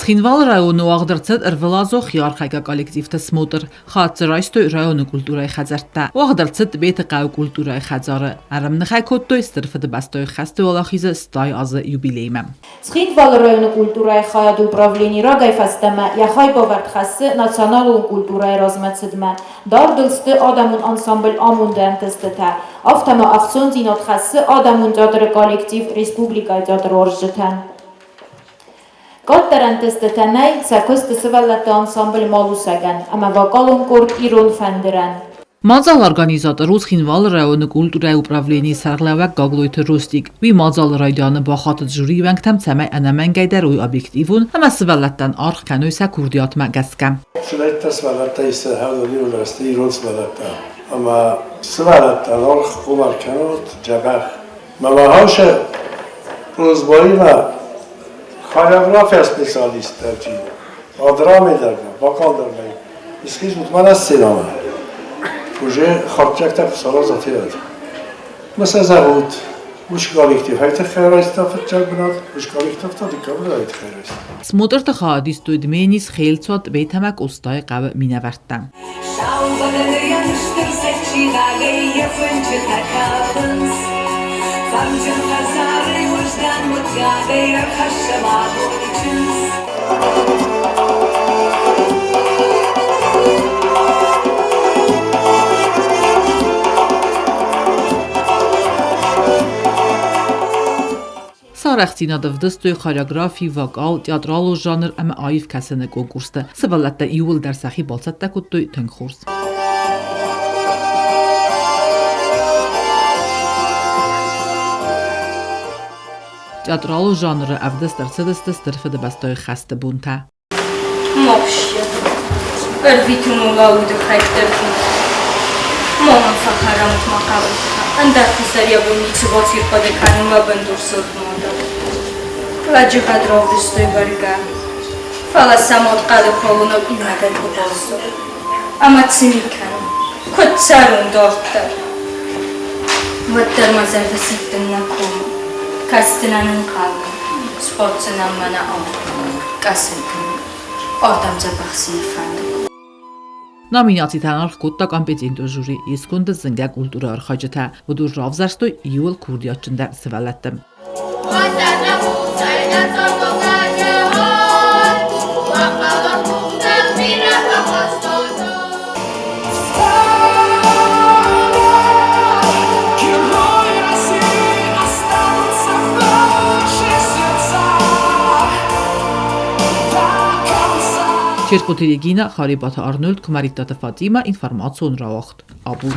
Цхинвалы районы уагъд ӕрцыд ӕрвылазон хиархайгӕ коллективты смотр. Хатдзы райстой районы культурӕйы хӕдзӕрттӕ. Уагъд ӕрцыд Тъбеты хъӕуы культурӕйы хӕдзары. Ӕрӕмныхӕй кодтой Стыр Фыдыбӕстӕйы хӕсты уӕлахизы 100 азы юбилеймӕ. Цхинвалы районы культурӕйы хайады управлени рагӕй фӕстӕмӕ йӕ хайбавӕрд хӕссы националон культурӕйы размӕцыдмӕ. Дардыл сты адӕмон ансамбль Амонды ӕнтыстытӕ, афтӕ ма ӕхцондзинад хӕссы адӕмон театры коллектив республикӕйы театруарзджытӕн. Къаддӕр ӕнтыстытӕ нӕй сӕ куысты сывӕллӕтты ансамбль Малусӕгӕн ӕмӕ вокалон къорд Ирон фӕндырӕн. Мадзалы организатор у Цхинвалы районы культурӕйы управленийы сӕргълӕууӕг Гаглойты Ростик. Уый мадзалы райдианы бахатыд жюрийы уӕнгтӕм, цӕмӕй ӕнӕмӕнгӕй дӕр уой объективон ӕмӕ сывӕллӕттӕн аргъ кӕной сӕ курдиатмӕ гӕсгӕ. Сывӕллӕттӕ сывӕллӕттӕ сӕ хӕдзары ирон сывӕллӕттӕ ӕмӕ сывӕллӕттӕн аргъ хъуамӕ кӕнут дзӕбӕх. Мамахауша просьбаимӕ хореография специалисттӕ чи драме дӕр вокал дӕр нӕй. Исхизут мӕнӕ сценӕмӕ. Уже хатдзӕгтӕ куы саразат, Ма сӕ зӕгъут, уыцы коллектив ай тыххӕй райста фыццаг бынат, уыцы коллектив та дыккаг бынат ай тыххӕй райста. Смотрты хайадистой Дменис, Хелцуа, Тъбет ӕмӕ Къостайы хъӕуы минӕвӕрттӕ. Сау бӕгӕныйӕн стыр цӕджджинагӕй йӕ фынчытӕ кӕлынц. Фӕрнджын хӕдзары уӕздан мыггагӕй ӕрхӕссӕм абоны чындз. Сӕ арӕхстдзинад ӕвдыстой хореографи, вокал, театралон жанр ӕмӕ аив кӕсыны конкурсты. Сывӕллӕттӕ иууылдӕр сӕхи бацӕттӕ кодтой тынг хорз. Театралон жанры ӕвдыст ӕрцыдысты Стыр Фыдыбӕстӕйы хӕсты бонтӕ. Мопшье. Ӕрвитын уӕ уды хӕддӕрты. Ма мын фӕхӕрамут мӕ хъӕбултӕ, ӕндӕр хӕдзар йӕ бон ницы бацирхъуыды кӕнын мӕ бындур сылгоймагӕн. Лӕджыгъӕд равдыстой бӕргӕ, фӕлӕ сӕ мад хъӕды халонау иннӕтӕн куы баззад. Ӕмӕ цы ми кӕнын, куыд цӕрон дарддӕр? Уӕддӕр мӕ зӕрдӕ сӕттын нӕ комы, кӕсдзынӕн ӕнхъӕлмӕ, сбаддзынӕн мӕнӕ ам, кӕсынтӕм, ардӕм дзӕбӕх цы нӕ фӕнды. Номинацитӕн аргъ кодта компетентон жюри, исконды зынгӕ культурӕ архайджытӕ. Уыдон равзӕрстой иууыл курдиатджындӕр сывӕллӕтты. Чертхъоты Регина, Харебаты Арнольд, Куымӕридтаты Фатимӕ, информацион рауагъд. Абон.